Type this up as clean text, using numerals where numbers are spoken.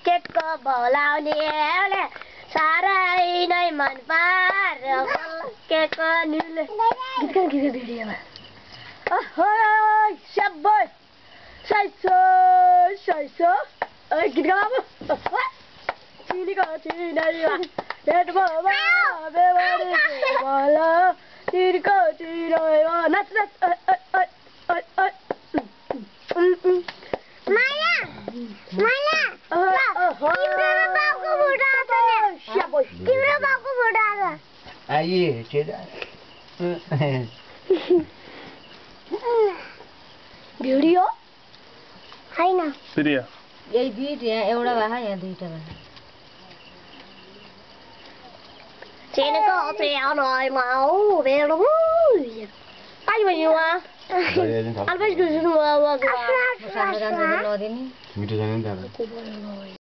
केकको भोलाउने साह्रै नै मन पार्यो केकको निले गीत भिडियोमा ओहो सबै सैसो सैसो गीत गाऊ चिनीको चिनैमा पेट बाबा बेवारी भला चिनीको चिनैमा नाच नाच माया माया तिम्रो बाबुको फोटो आछ नि तिम्रो बाबुको फोटो आछ आइए चेदा भिडियो हैन भिडियो यही दुईटा यहाँ एउटा भए यहाँ दुईटा भए चिनीको चिनैमा बेड आई भयो अलवेज गुड सानो जान्छ नदिने मिठो जाने नि त